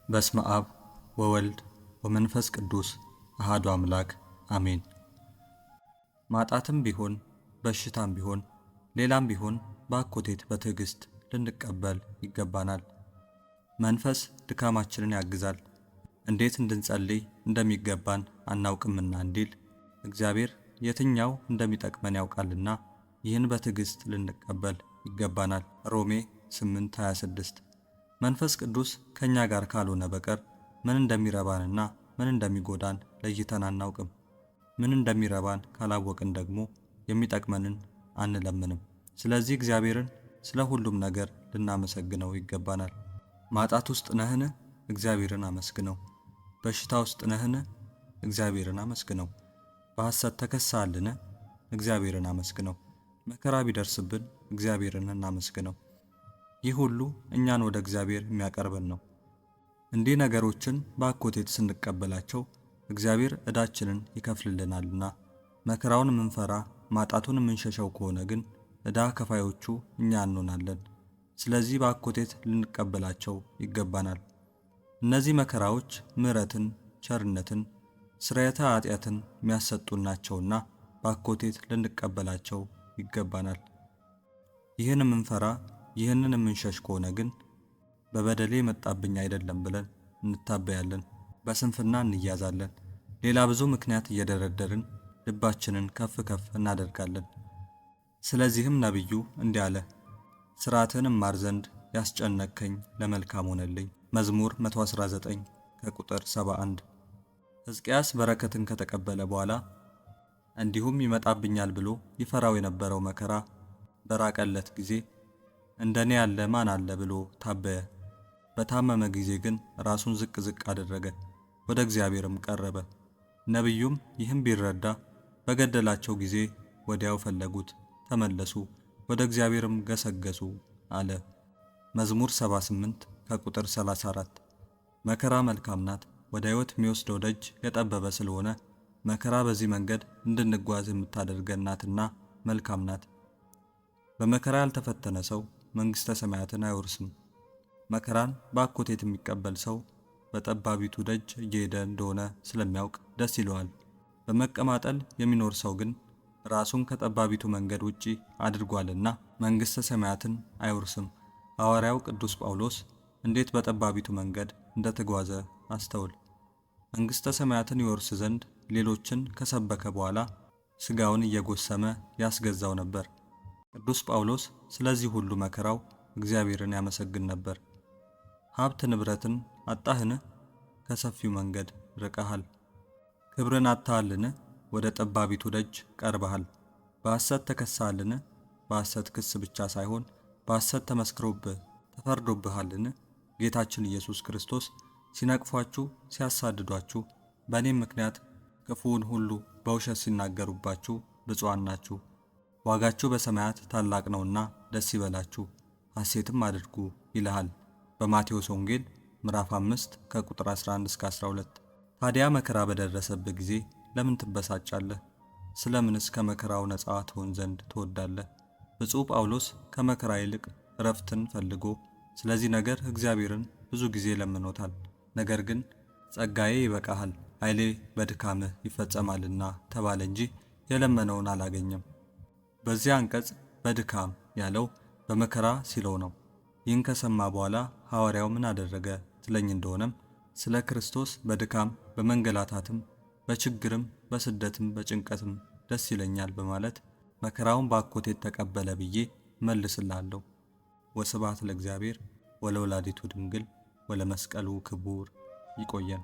በስመ አብ ወወልድ ወመንፈስ ቅዱስ አሐዱ አምላክ አሜን። ማጣትም ቢሆን በሽታም ቢሆን ሌላም ቢሆን በአኮቴት በትዕግስት ልንቀበል ይገባናል። መንፈስ ድካማችንን ያግዛል፣ እንዴት እንድንጸልይ እንደሚገባን አናውቅምና እንዲል እግዚአብሔር የትኛው እንደሚጠቅመን ያውቃልና ይህን በትዕግስት ልንቀበል ይገባናል። ሮሜ 8:26። መንፈስ ቅዱስ ከእኛ ጋር ካልሆነ በቀር ምን እንደሚረባንና ምን እንደሚጎዳን ለይተን አናውቅም። ምን እንደሚረባን ካላወቅን ደግሞ የሚጠቅመንን አንለምንም። ስለዚህ እግዚአብሔርን ስለ ሁሉም ነገር ልናመሰግነው ይገባናል። ማጣት ውስጥ ነህን? እግዚአብሔርን አመስግነው። በሽታ ውስጥ ነህን? እግዚአብሔርን አመስግነው። በሐሰት ተከሳሃልን? እግዚአብሔርን አመስግነው። መከራ ቢደርስብን እግዚአብሔርን እናመስግነው። ይህ ሁሉ እኛን ወደ እግዚአብሔር የሚያቀርበን ነው። እንዲህ ነገሮችን በአኮቴት ስንቀበላቸው እግዚአብሔር ዕዳችንን ይከፍልልናልና። መከራውን የምንፈራ ማጣቱን የምንሸሸው ከሆነ ግን ዕዳ ከፋዮቹ እኛ እንሆናለን። ስለዚህ በአኮቴት ልንቀበላቸው ይገባናል። እነዚህ መከራዎች ምሕረትን፣ ቸርነትን፣ ስርየተ ኃጢአትን የሚያሰጡን ናቸውና በአኮቴት ልንቀበላቸው ይገባናል። ይህን የምንፈራ ይህንን የምንሸሽ ከሆነ ግን በበደሌ የመጣብኝ አይደለም ብለን እንታበያለን፣ በስንፍና እንያዛለን። ሌላ ብዙ ምክንያት እየደረደርን ልባችንን ከፍ ከፍ እናደርጋለን። ስለዚህም ነቢዩ እንዲህ አለ፣ ሥርዓትህን እማር ዘንድ ያስጨነቅከኝ ለመልካም ሆነልኝ። መዝሙር 119 ከቁጥር 71። ሕዝቅያስ በረከትን ከተቀበለ በኋላ እንዲሁም ይመጣብኛል ብሎ ይፈራው የነበረው መከራ በራቀለት ጊዜ እንደኔ ያለ ማን አለ ብሎ ታበየ። በታመመ ጊዜ ግን ራሱን ዝቅ ዝቅ አደረገ፣ ወደ እግዚአብሔርም ቀረበ። ነቢዩም ይህም ቢረዳ በገደላቸው ጊዜ ወዲያው ፈለጉት፣ ተመለሱ፣ ወደ እግዚአብሔርም ገሰገሱ አለ። መዝሙር 78 ከቁጥር 34። መከራ መልካም ናት፣ ወደ ሕይወት የሚወስደው ደጅ የጠበበ ስለሆነ መከራ በዚህ መንገድ እንድንጓዝ የምታደርገን ናትና መልካም ናት። በመከራ ያልተፈተነ ሰው መንግሥተ ሰማያትን አይወርስም። መከራን በአኮቴት የሚቀበል ሰው በጠባቢቱ ደጅ እየሄደ እንደሆነ ስለሚያውቅ ደስ ይለዋል። በመቀማጠል የሚኖር ሰው ግን ራሱን ከጠባቢቱ መንገድ ውጪ አድርጓልና መንግሥተ ሰማያትን አይወርስም። ሐዋርያው ቅዱስ ጳውሎስ እንዴት በጠባቢቱ መንገድ እንደተጓዘ አስተውል። መንግሥተ ሰማያትን ይወርስ ዘንድ ሌሎችን ከሰበከ በኋላ ሥጋውን እየጎሰመ ያስገዛው ነበር። ቅዱስ ጳውሎስ ስለዚህ ሁሉ መከራው እግዚአብሔርን ያመሰግን ነበር። ሀብት ንብረትን አጣህን? ከሰፊው መንገድ ርቀሃል። ክብርን አጥተሃልን? ወደ ጠባቢቱ ደጅ ቀርበሃል። በሐሰት ተከሳሃልን? በሐሰት ክስ ብቻ ሳይሆን በሐሰት ተመስክሮብህ ተፈርዶብሃልን? ጌታችን ኢየሱስ ክርስቶስ ሲነቅፏችሁ፣ ሲያሳድዷችሁ፣ በእኔም ምክንያት ክፉውን ሁሉ በውሸት ሲናገሩባችሁ ብፁዓን ናችሁ፣ ዋጋችሁ በሰማያት ታላቅ ነውና ደስ ይበላችሁ ሐሴትም አድርጉ ይልሃል። በማቴዎስ ወንጌል ምዕራፍ 5 ከቁጥር 11 እስከ 12። ታዲያ መከራ በደረሰብህ ጊዜ ለምን ትበሳጫለህ? ስለምንስ ከመከራው ነፃ ትሆን ዘንድ ትወዳለህ? ብፁዕ ጳውሎስ ከመከራ ይልቅ እረፍትን ፈልጎ ስለዚህ ነገር እግዚአብሔርን ብዙ ጊዜ ለምኖታል። ነገር ግን ጸጋዬ ይበቃሃል፣ ኃይሌ በድካምህ ይፈጸማልና ተባለ እንጂ የለመነውን አላገኘም። በዚህ አንቀጽ በድካም ያለው በመከራ ሲለው ነው። ይህን ከሰማ በኋላ ሐዋርያው ምን አደረገ ትለኝ እንደሆነም ስለ ክርስቶስ በድካም በመንገላታትም በችግርም በስደትም በጭንቀትም ደስ ይለኛል በማለት መከራውን በአኮቴት ተቀበለ ብዬ መልስላለሁ። ወስብሐት ለእግዚአብሔር ወለወላዲቱ ድንግል ወለመስቀሉ ክቡር። ይቆየን።